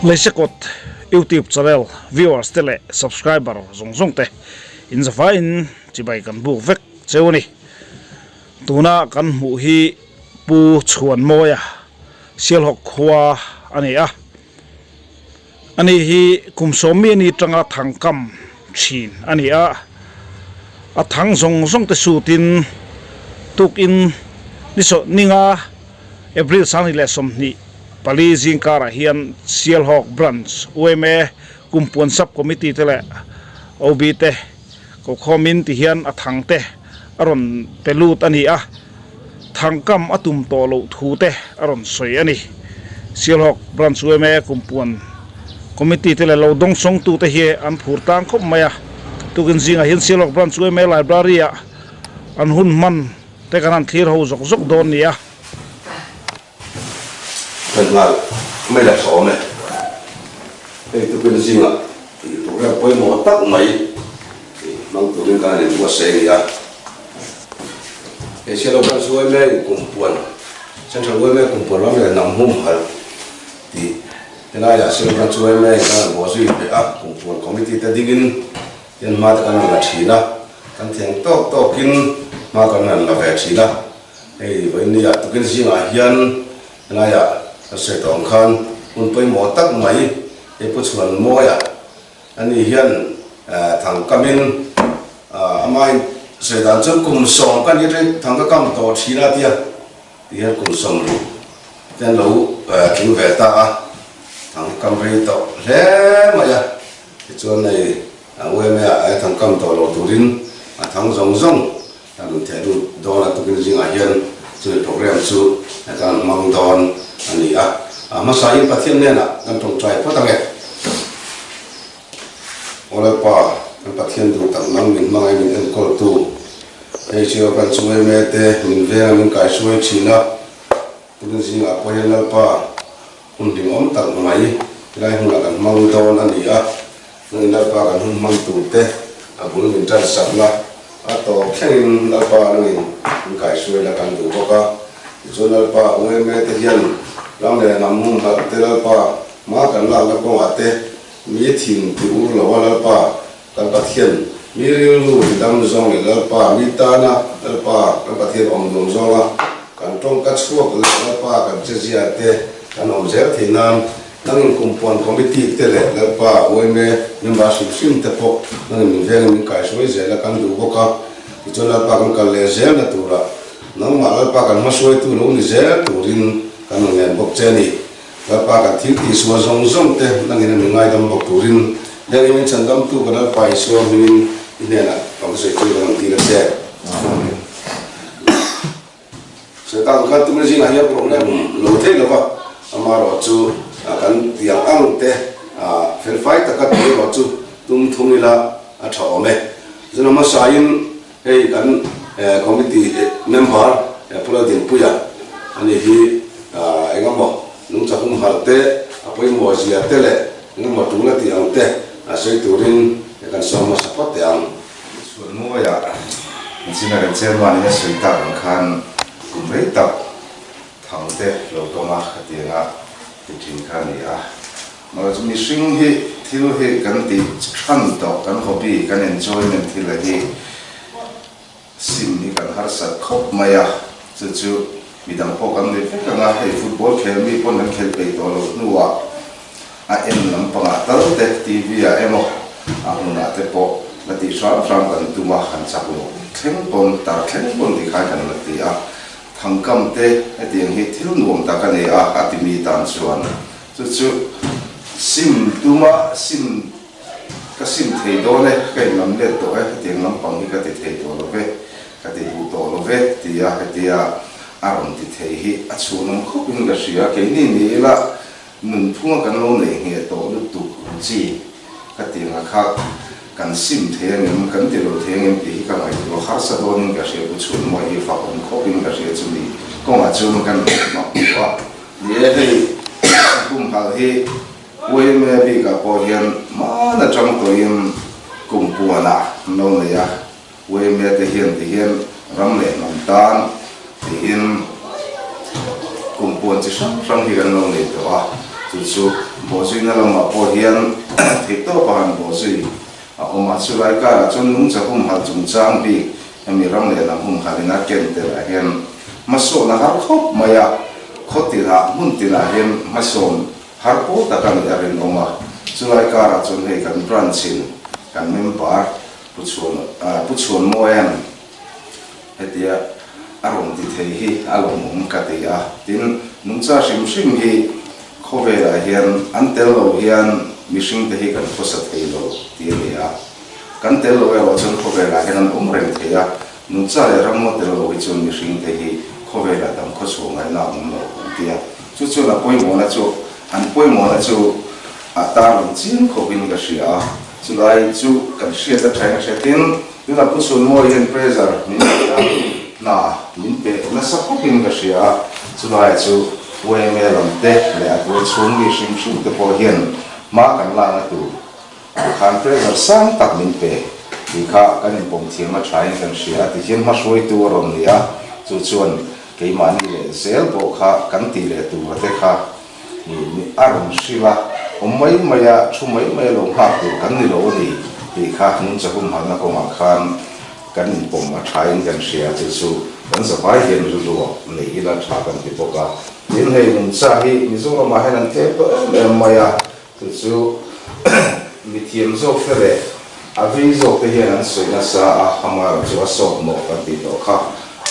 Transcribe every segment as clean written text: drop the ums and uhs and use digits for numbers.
Leisekawt YouTube channel viewers te leh subscriber zawng zawng te in zavaiin chibai kan buk vek cheu a ni. Tuna kan hmuh hi Pu Chhuanmawia Sialhawk khua a ni a. Ani hi kum sawmmi a ni tanga thangkam thin a ni a, a thang zawng zawng te sutin tukin ni ninga April 2024 zingkarah hian Sialhawk Branch yma Kumpuan Sub Committee te leh OB te kokhawmin ti hian a thang te a rawn pe lut a ni a, thangkam a tum tawh loh thu te a rawn sawi a ni. Sialhawk Branch yma Kumpuan Committee te leh lo dawngsawngtu te hi an phur tlang khawp mai a, tukin zingah hian Sialhawk Branch yma Library ah an hun hman te kan han thlir ho zawk zawk dawn ni a. Kan nghal mai la tha awm e. Hei tukin zingah tih program pawimawh tak mai hmang turin kan han inbuatsaih a ni a. Hei Sialo Branch yma in Kumpuan, Central yma Kumpuan ram leh Nam Humhalh tih helaiah Sialo Branch yma in kan han bawhzui leh a, Kumpuan Committee te dingin hian hma te kan han la thin a, kan thiam tawk tawkin hma kan han la ve thin a. Hei vawinia tukin zingah hian helaiah ka sawi tawh ang khan hun pawimawh tak mai hei Pu Chhuanmawia ani hian thangkamin amahin sawi dan chuan kum sawm ka ni atangin thang ka kam tawh thin a tia ti hian kum sawm te an lo tling ve ta a, thang hi kam rei tawh hle mai a tichuan hei UMA ah thangkam tawh lo turin a thang zawng zawng Kan rawn theh lut dawn a, tukin zingah hian chumi program chu kan hmang dawn a ni a. A hmasain Pathian hnenah kan tawngtai phawt ang e. Aw Lalpa, kan Pathian duh tak nang min hmangaih min enkawltu, hei chu kan chungaime te min venga min kaihruai thin a, tukin zingah pawh hian Lalpa hun hlimawm tak mai tilai hmunah kan hmang dawn a ni a. Hmun Lalpa kan hun hmang tur te a bul min tan sakna a tawp thlengin Lalpa nangin min kaihruai la kan duh bawk a. Tichuan Lalpa UMA te hian ram leh hnam hmun hlauh te Lalpa hma kan lakna kawngah te mi thin ti ur lo a Lalpa kan Pathian mi rilru ti dam zawng leh Lalpa mi tana Lalpa kan Pathian awm nuam zawnga kan tawngka chhuak leh Lalpa kan chezia te kan awm zel thei nan Nangin Kumpuan Committee te leh Lalpa yma member hrim hrim te pawh nangin min vengin min kaihruai zel a kan duh bawk a, tichuan Lalpa kan kal leh zelna turah nangmah Lalpa kan hmahruaitu lo ni zel turin kan rawn ngen bawk che a ni. Lalpa kan thil tihsual zawng zawng te nangin a min ngaidam bawk turin heng hi min chhandamtu kan Lalpa Isua hmingin i hnenah kan sawi chu kan rawn tir a che. Amen. Satan khan tumna zingah hian problem lo thei lo va, amaherawh chu kan tiang ang te felfai taka tih erawh chu tum thung ila a tha awm e. Zuna hmasain hei kan committee member Pu Laldinpuia ani hi engemaw nungcha humhalh te, a pawimawh zia te leh engemaw tul a tih ang te a sawi turin kan sawm hmasa phawt teh ang. Chhuanmawia inchina kan chairman in a sawi tak ang khan kum rei tak thang te lo kawm a khatianga ti thin kha a ni a. Mahse chu mihring hi thil hi kan tih than tawh kan hobby kan enjoyment thil a hi sim hi kan harsat khawp mai a, chu chu midang pawh kan ni vek ang a, hei football khel mi pawn kan khel peih tawh loh hnuah a en lampangah tal te TV ah emaw a hmunah te pawh la tih hram hram kan tum a, kan chak loh thleng pawn tar thleng pawn ti khan kan la ti a, thangkam te hetiang hi thil nuam tak a ni a, a ti mi tan chuan chu chu sim tuma sim Ka sim thei dawn e, ka inlam let tawh e, hetiang lampang hi ka ti thei tawh lo ve, ka ti duh tawh lo ve, tia hetia a rawn ti thei hi a chhunawm khawpin ka hria. Keini ni ila nunphunga kan lo neih ngheh tawh lutuk chi ka ti ang a kha kan sim thei angem, kan ti lo thei angem tih hi ka ngaihtuah harsa dawnin ka hria. Pu Chhunmawia hi fak awm khawpin ka hria chumi kawngah chuan kan mak duh a ni e, hei humhalh hi. Uaime bikah pawh hian hman atang tawhin kum puanah an lo nei a, Uaime te hian ti hian ram leh hnam tan tiin kum puan chi hrang hrang hi kan lo nei tawh a. Chu chu bawhzuina lamah pawh hian theihtawpa han bawhzui a awm a. Chulai karah chuan nungcha humhalh chungchang bik hemi ram leh lam humhalhin a ken telah hian hmasawn a har khawp mai a, khaw tinah hmun tinah hian hmasawn har pawl tak a nih a rinawm a. Chulai karah chuan hei kan branch in kan member Pu Chhuan Pu Chhuanmawia'n Hetia a rawn ti thei hi a lawmawm ka ti a, tin nungcha hrim hrim hi khawvelah hian an tel lo hian mihring te hi kan khawsa thei lo ti a ni a, kan tel lo erawh chuan khawvelah hian an awm reng thei a, nungcha leh ramngaw tel lo hi chuan mihring te hi khawvelah dam khawchhuah ngaihna a awm lo an ti a, chu chuan a pawimawhna chu an pawimawhna chu a tarlang chiang khawpin ka hria a, chulai chu kan hriat a thain a hria tin. Tunah Pu Chhunmawi hian pressure min pe a, hna min pe nasa khawpin ka hria a, chulaiah chu yma lam te leh a tual chhung mi hrim hrim te pawh hian hma kan lakna tur ah khan pressure sang tak min pe tih kha kan inpawm thiam a thain kan hria a, tihian hma hruaitu a rawn ni a, chu chuan keimahni leh zel pawh kha kan tih leh tura te kha Ih, a rawn hrilh a, awm mai mai a, thu mai mai a lo nghak tur kan ni lo a ni tih kha nungcha humhalhna kawngah khan kan inpawm a thain kan hria chu chu kan zavai hian rilru nei ila tha kan ti bawk a. Tin, hei nungcha hi Mizoramah hian an tlem tawh em em mai a, chu chu mithiam zawk te leh A vei zawk te hian an sawi nasa a, amaherawh chu a sawt mawh kan tih tawh kha.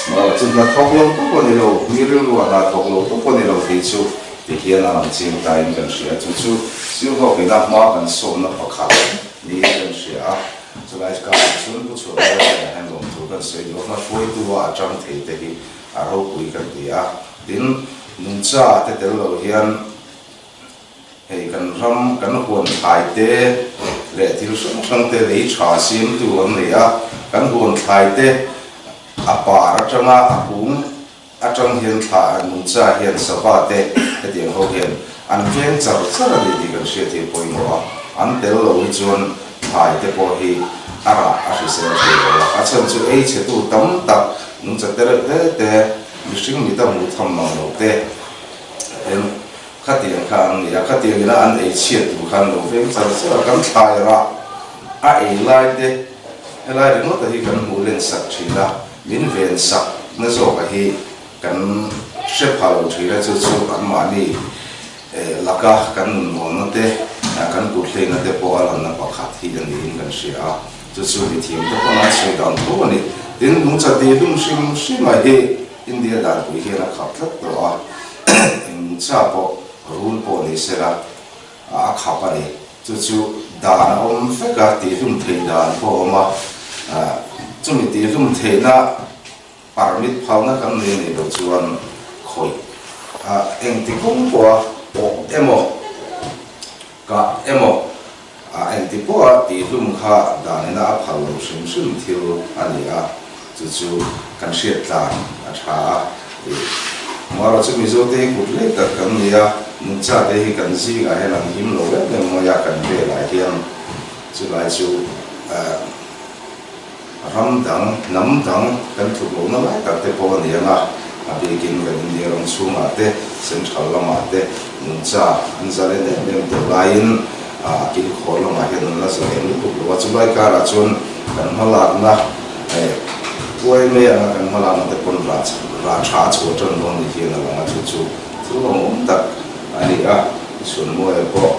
Amaherawh chu hna thawk lo tawp a ni lo, mi rilruah hna thawk lo tawp a ni lo tih chu ti hian a lang chiang tain kan hria. Chu chu Silhawk ina hma kan sawmna pakhat niin kan hria a, chulai karah chuan Pu Chhuahnaia hnenah hian lawmthu kan sawi duh a, hma hruaitu a a tang thei te hi a ropui kan ti a. Tin, nungcha te tel lo hian Hei kan ram kan huan thlai te leh thil hrang hrang te lei tha siamtu an nei a, kan huan thlai te a par atanga a kung atang hian thla nungcha hian sava te hetiang ho hian an veng char char a ni tih kan hriat hi a pawimawh a, an tel lo hi chuan thlai te pawh hi a rah a hrisel thei lo a, a chhan chu ei chhetu tam tak nungcha te reuh te te mihring mita hmuh tham mang lo te en. Khatiang kha an ni a, khatiang ina an ei chhiat tur khan lo veng char char a, kan thlai rah a ei lai te helai ringawt a hi kan hmuh len sak thin a, min ven sak na zawk a hi kan hre pha lo thin a, chu chu anmahni laka kan nunrawnna te kan kut hleina te pawh a lanna pakhat hi a niin kan hria a, chu chu mithiam te pawn an sawi dan tho a ni. Tin, nungcha tih hlum hrim hrim a hi India danpui hian a khap tlat tawh a, eng cha pawh rul pawh ni sela a khap a ni. Chu chu dan a awm vek a, tihhlum theih dan pawh a awm a, chumi tihhlum theihna permit phalna kan nei anih loh chuan khawih a engti kawng pawha awh emaw Kah emaw, a engti pawha tihhlum kha danina a phal lo hrim hrim thil a ni a, chu chu kan hriat tlan a tha a ti. Mara chu Mizote hi kut leh tak kan ni a, nungchate hi kan zingah hian an him lo em em mai a, kan velah hian chulai chu Ram dang, hnam dang kan tluk lohna lai tak te pawh a ni ang a, a bikin kan India ram chhungah te, Central lamah te nungcha an zalen em em tawh laiin a kilkhawr lamah hian an la zalen lutuk lo a, chulai karah chuan kan hmalakna uai mai anga kan hmalakna te pawn rah rah tha a chhuah tan dawn ni hian a lang a, chu chu thil lawmawm tak a ni a, Chhunmawia pawh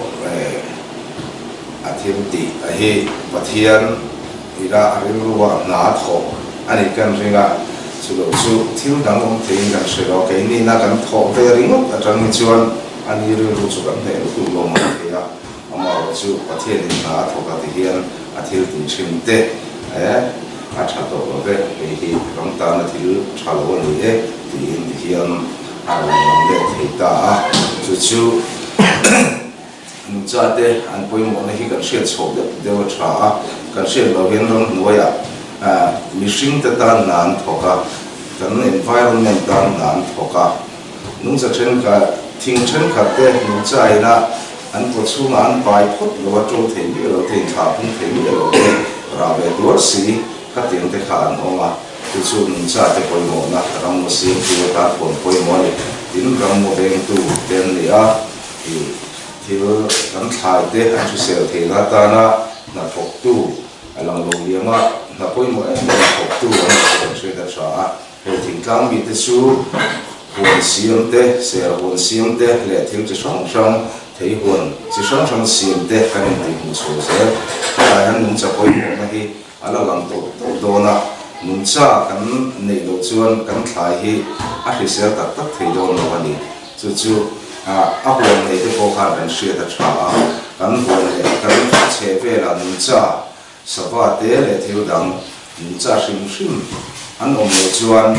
a thil tih a hi Pathian Ila a rilru a hna a thawh a nih kan ring a, chu lo chu thil dang awm theiin kan hre lo. Keini na kan thawh ve ringawt atang hi chuan a ni rilru chu kan hneh lutuk lo mai thei a, amaherawh chu Pathianin hna a thawk a ti hian a thil tih thin te a tha tawh lo ve, hei hi ram tana thil tha lo a ni e tiin ti hian a rawn lam let thei ta a, chu chu. Nungcha te an pawimawhna hi kan hriat chhoh deuh deuh a tha a, kan hriat loh hian ramhnuaiah mihring te tan hna an thawk a, kan environment tan hna an thawk a, nungcha thenkhat, thing thenkhat te nungcha ina an kaw chhungah an pai phawt lo a, to thei miah lo te, inthlah phung thei miah lo te, rah ve tuar si khatiang te kha an awm a, chu chu nungcha te pawimawhna ramngaw siamtu atan pawh an pawimawh a ni, tin ramngaw vengtu te an ni a. Thil kan thlai te an hrisel theihna atana hna thawktu a lang lo liam a, hna pawimawh em em thawktu an ni tih kan hriat a tha a. Hei thingtlang mite chu huan siam te, ser huan siam te leh thil chi hrang hrang, thei huan chi hrang hrang siam te kan intihhmuh chho zel. Helai hian nungcha pawimawhna hi A la lang tawh tawh dawn a, nungcha kan neih loh chuan kan thlai hi a hrisel tak tak thei dawn lo a ni. Chu chu a huan nei te pawh khan kan hriat a tha a, kan huan leh kan chheh velah nungcha, sava te leh thil dang nungcha hrim hrim an awm loh chuan,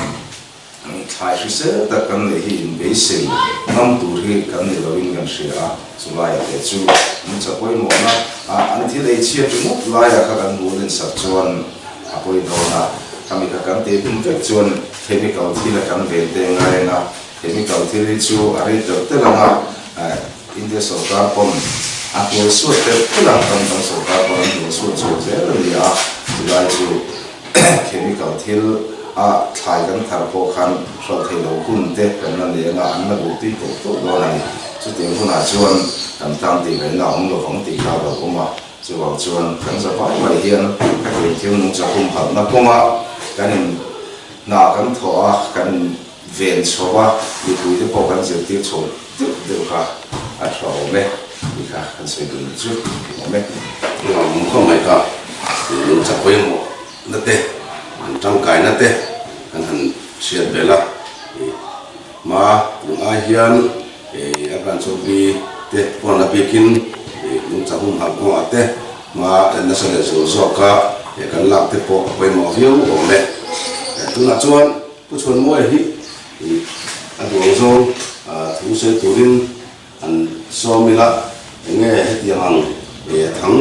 Thlai hrisel tak kan neih hi inbeisei ngam tur hi kan ni loin kan hria a, chulaiah leh chu min cha pawimawhna ah an thil ei chhiat ringawt laiah kha kan hmuh len sak chuan a pawi dawn a, khami kha kan tih tum vek chuan chemical thil a kan ven te ngai ang a, chemical thil hi chu a rei telh telh ang a, India sawrkar pawn a hnuai suat telh telh ang, kan dang sawrkar pawn an hnuai suat chho zel a ni a, chulai chu. Chemical thil a thlai kan thar pawh khan hralh theih loh hun te kan la nei anga an la duh tui tawh tawh dawn a ni. Chutiang hunah chuan kan tan tih ngaihna a awm lovang tih kha a lo awm a, chuvang chuan kan za vai mai hian hetiang thil nungcha humhalhna kawnga kan in hna kan thawh a, kan in ven chho a, mipui te pawh kan zirtir chho deuh deuh kha a tha awm e tih kha kan sawi duh ni chu awm e. Engah khawm mai kha nungcha pawimawh na te an tangkai na te kan han hriat belh a, hma tun ai hian a branch OB te pawn a bikin nungcha humhalh kawngah te hma nasa leh zual zawka kan lak te pawh a pawimawh viau awm e. Tunah chuan Pu Chhuanmawia hi a duang zawng thu sawi turin an sawm ila, enge hetiang ang thang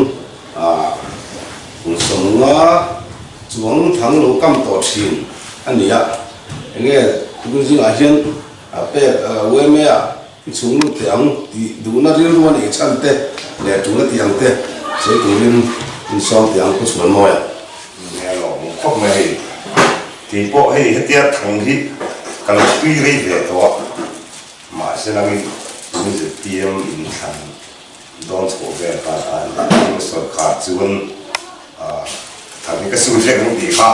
kum sawmnga chuang thang lo kam tawh thin a ni a, enge tun zingah hian pek UMA ah i chhung lut teh ang tih duhna rilru a nih chhan te leh tul a tih ang te sawi turin in sawm teh ang Pu Chhuanmawia. Nia lawm khawp mai hei. Kei pawh hei hetia thang hi ka lo tui rei ve tawh a, mahse langin tun zpm inthlan dawn chhoh vel khan a zpm sawrkhar chuan thang hi ka sun hlek ang tih kha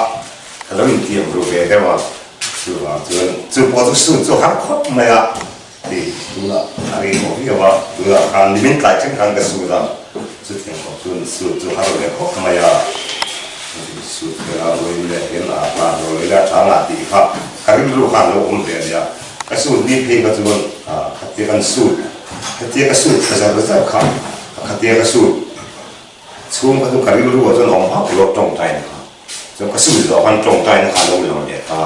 ka lo intiam ru ve deuh a, chuvang chuan chu pawh chu sun chu har khawp mai a. Hei tunah a rei tawh viau a, tunah khan nimin tlai thleng khan ka sut a, chutiang khawp chuan sut chu har ve khawp mai a, sut vel a vawiin leh hian a hlan lo ila tha ngah tih kha ka rilru khan lo awm ve a nia, ka sut ni phei kha chuan khatia kan sut khatia ka sut tha zar zar kha khatia ka sut chhung kha chu ka rilru ah chuan awm hauh lo tawngtai na kha. Chuan ka sut zawh khan tawngtaina kha a lo lang leh ta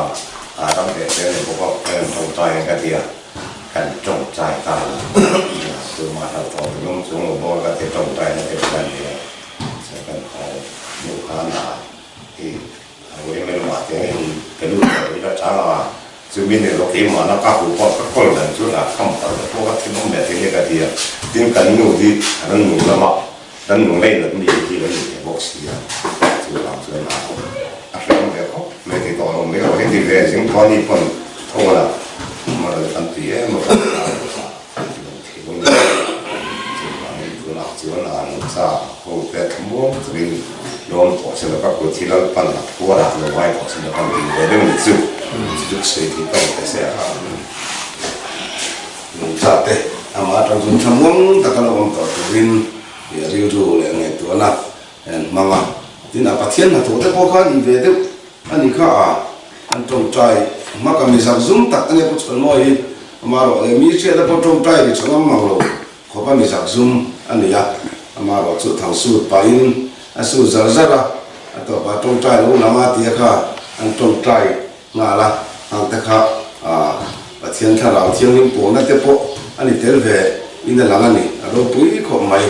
a, ram leh zel leh bawk a, kan tawngtai ang ka ti a, kan tawngtai ta a, tumah hlauh tawh lo lung chung lo bawk a ka ti a, tawngtaina te pawh kan nei a, chuan kan haw hnu khan a i a ui mai lamah te in ka lut tawh ila chang a, chumi ni lo keimahna ka huh pawh ka kawl dan chuan a kham palh te pawh ka thinawm leh thei nia ka ti a, tin kan nu hi ran nu lamah Kan nu lei lam mi hi lo ni ve bawk si a, chuvang chuan a a hrehawm ve khawp mai thei tawh lo mai erawh heti ve zing pawh ni pawn tho la mara chu kan tui em avang khan a ti lo thei lo ni. Chuvangin tunah chuan a nungcha ho te thlamuang takin lawm tawh se la ka kut hi Lalpan a phuar a lo ngai tawh se la kan ti ve deuh ni chu chu chu sawi thei tawk teh se a. Nungcha te amah atang chuan thlamuang taka lo awm tawh turin rilru leh ngaihtuahna an hmang a. Tin, a Pathian hnathawh te pawh khan in ve deuh a ni kha a, an tawngtai hmak a, mi zak zum tak a nia Pu Chhuanmawi hi, amaherawh leh mi hriat a pawh tawngtai ri tha ngam mang lo khawp a mi zak zum a ni a, amaherawh chu thang sut pahin a sut zar zar a, a tawpah tawngtai lo lang a tia kha an tawngtai Nghal a, hang te kha Pathian thlarau thianghlim pawhna te pawh a ni tel ve in a lang a ni, a ropui khawp mai.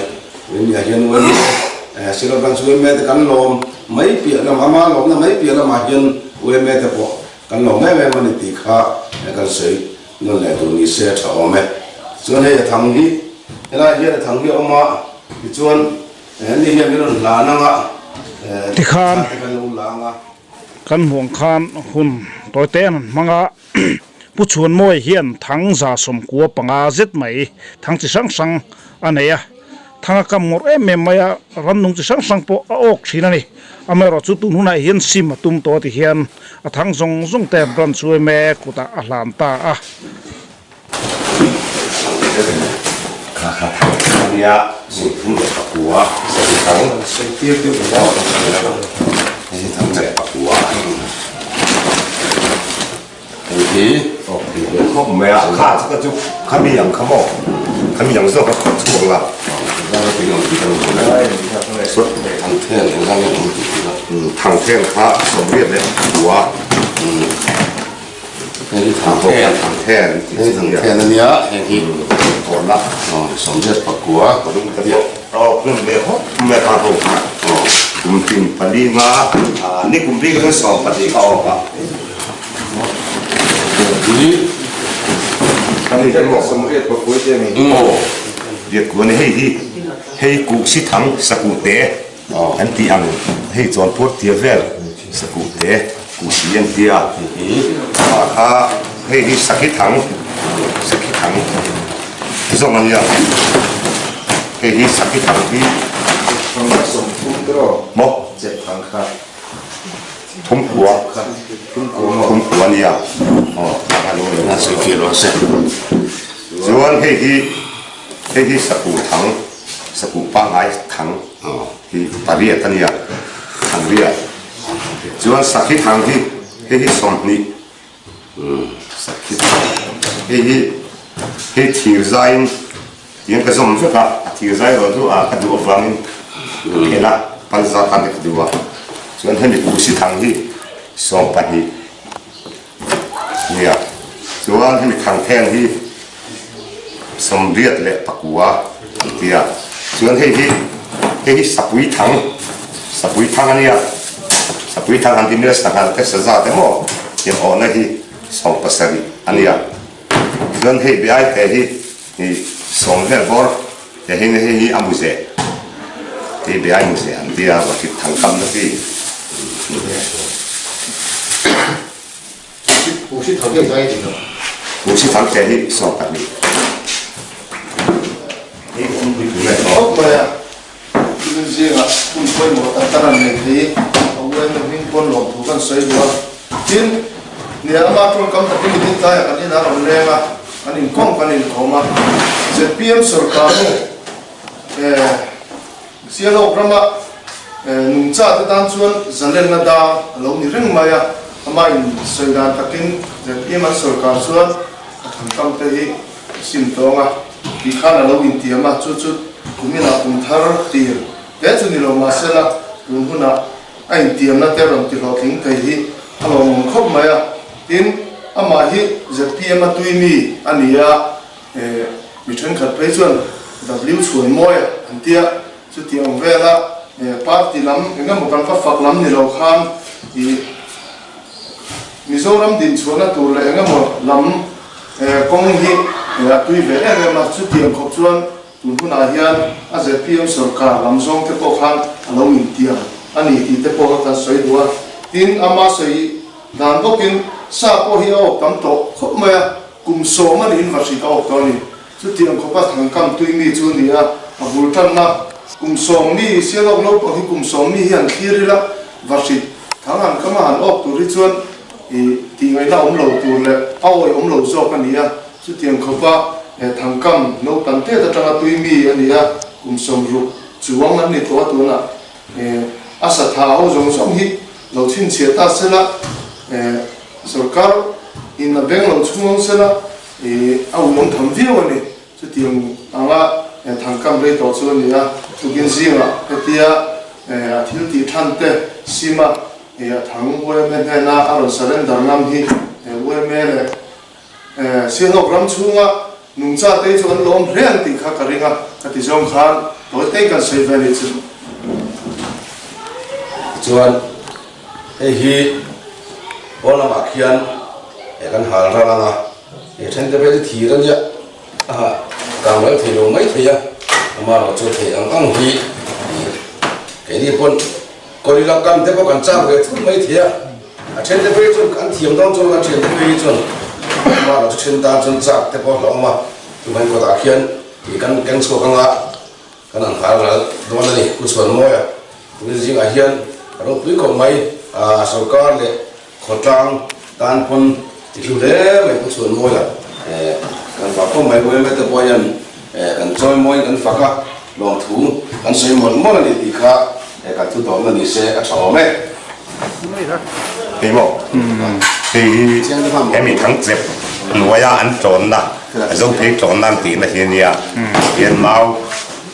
Rinnia hian uaimi te, Silo Branch uaime te kan lawm mai piah lam, ama lawmna mai piah lamah hian uaime te pawh kan lawm em em a ni tih kha kan sawi nawn leh tur ni se a tha awm e. Chuan hei a thang hi, helaiah hian a thang hi a awm a, tichuan ni hian min rawn hlan ang a, Tikhan. thla te kan lo lang a. Kan hmuh ang khan hun tawi te an han hmang a. Pu Chhuanmawia hian thang 195 zet mai thang chi hrang hrang a nei a, thang a kam ngawrh em em mai a, rannung chi hrang hrang pawh a awk thin a ni. Amaherawh chu tun hunah hian sim a tum tawh ti hian a thang zawng zawng te branch yma kutah a hlan ta a. Hei hi thangthen thangthen hei thangthen a nia hei hi awrhna 84 Kum tin pali nga ni kum bik atang 12 kha awk a. Riat kuan hei hi hei kuh si thang sakuh te. An tih ang hei chuan puar tia vel sakuh te kuhsi an tia ah kha hei hi sakhi thang sakhi thang zawng a nia hei hi sakhi thang hi maw thumkua thumkua a nia chuan hei hi hei hi sakuh thang sakuh pangngai thang. Hi pariat a nia, thangriat. Chuan sakhi thang hi hei hi 20 sakhi thang hei hi hei thir zaiin tiang ka zawm vek a, a thir zai erawh chu a ka duh avangin ka phelh a, pal zat tan te ka duh a. Chuan hemi kuhsi thang hi 12 nia, chuan hemi thangtheng hi 89 an ti a, chuan hei hi hei hi sapui thang sapui thang a nia, sapui thang han ti mai a sanghal te saza te maw tiang awhna hi 17 a nia, chuan hei be ai te hi ih sawm vel bawr te hi hei hi a muze hei be ai muze an ti a vahrit thang kamna chi. Kuhsi thang te hi 12. Khawp mai a, thil zingah hun pawimawh tak tak an nei thei i, a u em em hming pawn lawmthu kan sawi duh a. Tin, Hnialama tawngkam takin mi tin tlaiah kan inah rawn leng a, kan inkawm kan inkawm a. Zpm sorkar nu eh Sialawk rama nungcha te tan chuan zalenna dang a lo ni reng mai a, amah in sawi dan takin zpm an sorkar chuan a thangkam te hi a sim tawng a tih khan a lo intiam a, chu chu kuminah kum thar tir te chu ni lo mahsela tun hunah a intiamna te rawn ti hlawhtling thei hi a lawmawm khawp mai a, tin amah hi zpm a tui mi a ni a. Mi thenkhat phei chuan W Chhuanmawia an tia, chuti ang vela party lam eng emaw kan va fak lam ni lo khan ih Mizoram dinchhuahna tur leh eng emaw lam kawng hi a tui ve em em a, chutiang khawp chuan tun hunah hian a zpm sorkar lam zawng te pawh khan a lo intiam a ni tih te pawh kha kan sawi duh a, tin ama sawi dan bawkin sa pawh hi a awk tam tawh khawp mai a. Kum 10 a niin vahrit a awk tawh a ni. Chutiang khawpa thangkam tui mi chu a ni a, a bul tanna. Kum 10 mi, Sialawk naupang hi kum 10 mi hi an thlir ila, vahrit thang an kama han awk tur hi chuan ih tih ngaihna awm lo tur leh a awi awm lo zawk a ni a. Chutiang khawpa thangkam naupan tet atanga tui mi a ni a, kum 60 chuang an ni tawh a tunah a satha ho zawng zawng hi lo chhinchhiah ta sela, Sorkar in a beng lo chhung ang sela ih a uiawm tham viau a ni. Chutiang anga thangkam rei tawh chu a ni a, tukin zingah hetia a thil tih than te sim a ih a thang yma hnena a rawn surrender ngam hi yma leh Sialhawk ram chhunga nungcha te chu an lawm hle ang tih kha ka ring a, ka ti zawng khan tawi te kan sawi ve a nih chu. Tichuan hei hi pawn lamah khian eh kan hal ral ang a, he then te phei chu thir a nia a kang ral thei lo mai thei a, amaherawhchu thei ang ang hi keini pawn Kawlila kan te pawh kan chak ve thut mai thei a, a then te phei chuan kan thiam dawn chuan kan thian te phei hi chuan. Amah erawh chu then tan chuan chak te pawh a hlauhawm a, chuvangin kawtah khian ih kan keng chhuak anga kan han hal ral dawn a ni. Pu Chhuanmawia tukin zingah hian a ropui khawp mai a, sorkar leh Khawtlang tan pawn i hlu hle mai Pu Chhuanmawia kan fak khawp mai Ueme te pawh hian kan chawimawiin kan fak a, lawmthu kan sawi mawlh mawlh a ni tih kha kan thu tawpna ni se a tha awm e. Hei maw hei hi hemi thangchep hnuaia an tlawnna a zo phei tlawnna an tihna hi a nia hian mau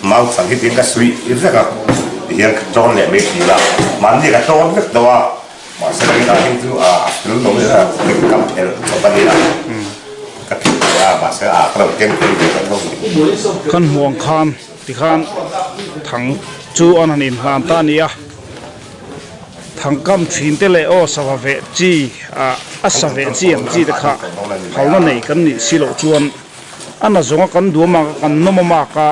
mau chang hi tiin ka suih vek a tihian ka tlawn leh mai thin a mahni ka tlawn vek tawh a. Mahse ka rinah hi chu a fel lo nia ka phelh chawp a nia ka thil leh a mahse a ka lo keng thei ve ta tho ni. Kan hmuh ang khan tikhan thang chu an han inhlan ta a ni a, thang kam thin te leh aw sava veh chi ah a sa veh chi ang chi te kha phalna nei kan nih si loh chuan a na zawnga kan duam a kan nawm a mak a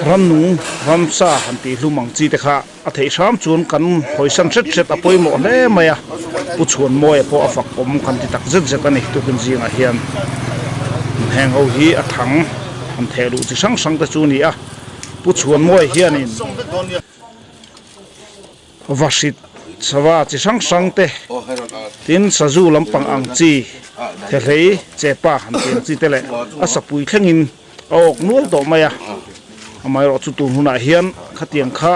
rannung ramsa han tih hlum ang chi te kha. A theih hram chuan kan hawisan hret hret a pawimawh hle mai a, Pu Chhuanmawia pawh a fak awm kan ti tak zet zet a ni tukin zingah hian heng ho hi a thang han theh luh chi hrang hrang te chu a ni a, Pu Chhuanmawia hianin vahrit sava chi hrang hrang te tin sazu lampang ang chi thehlei chepa han tih ang chi te leh a sapui thlengin. A awk nual tawh mai a, amaherawhchu tun hunah hian khatiang kha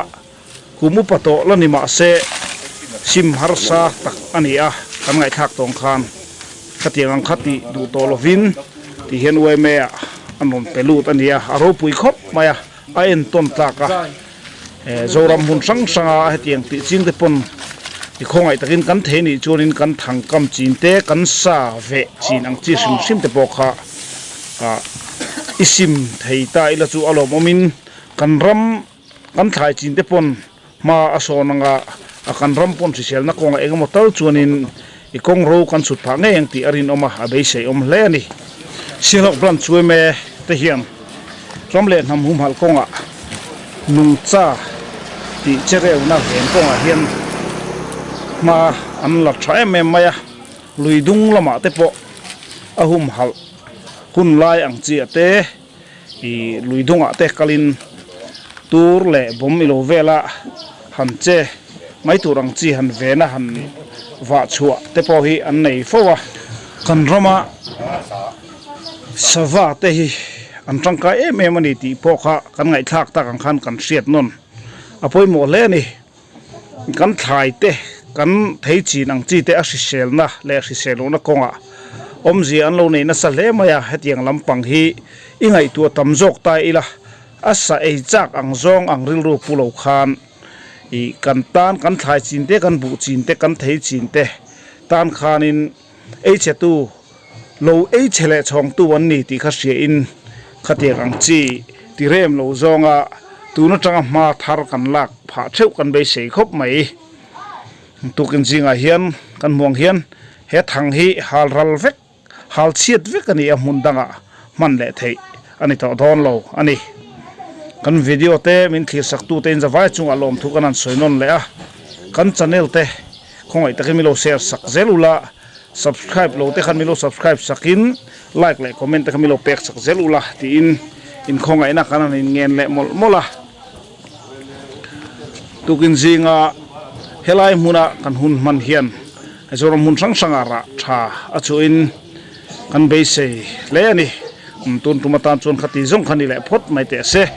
kum upa tawh la ni mah se sim harsa tak a ni a, kan ngaihthlak tawng khan khatiang ang kha tih duh tawh lovin tih hian UMA ah an rawn pe lut a ni a, a ropui khawp mai a, a entawn tlak a. Zoram hmun hrang hranga hetiang tih ching te pawn i khawngaih takin kan thei nih chuanin kan thangkam chin te kan sa veh chin ang chi hrim hrim te pawh kha ah i sim thei ta ila chu a lawmawmin kan ram kan thlai chin te pawn hma a sawn anga a kan ram pawn hriselna kawngah eng emaw tal chuanin i kawng ro kan chhut phah ngei ang tih a rinawm a, a beiseiawm hle a ni. Sialhawk Branch Uime te hian ram leh hnam humhalh kawngah nungcha tih che reuhna ven kawngah hian hma an la tha em em mai a, lui dung lamah te pawh a humhalh hun lai ang chiah te ih lui dungah te kalin tur leh bawm ilo vela han che mai tur ang chi han vena han vah chhuah te pawh hi an nei fo a, kan rama. Sava te hi an tangkai em em a ni tih pawh kha kan ngaihthlak tak ang khan kan hriat nawn a pawimawh hle a ni. Kan thlai te, kan thei chin ang chi te a hriselna leh hrisel lohna kawngah awmzia an lo nei nasa hle mai a, hetiang lampang hi i ngaihtuah tam zawk ta ila a sa ei chak ang zawng ang rilru pu lo khan ih kan tan kan thlai chin te, kan buh chin te, kan thei chin te tan khanin Ei chhetu, lo ei chhe leh chhawngtu an ni tih kha hriain khatiang ang chi ti rem lo zawnga tun atanga hma thar kan lak phah theuh kan beisei khawp mai. Tukin zingah hian kan hmuh ang hian he thang hi hal ral vek, hal chhiat vek a ni a, hmun dangah hman leh theih a ni tawh dawn lo a ni. Kan video te min thlir sak tute in zavai chungah lawmthu kan han sawi nawn leh a, kan channel te Khawngaih takin min lo share sak zel ula, subscribe lo te khan min lo subscribe sakin like leh comment te khan min lo pek sak zel ula tiin inkhawngaihna kan han inngen leh mawlh mawlh a. Tukin zinga helai hmuna kan hun hman hian Mizoram hmun hrang hrangah rah tha a chuhin kan beisei hle a ni. Tun tum atan chuan khati zawng kha ni leh phawt mai teh se.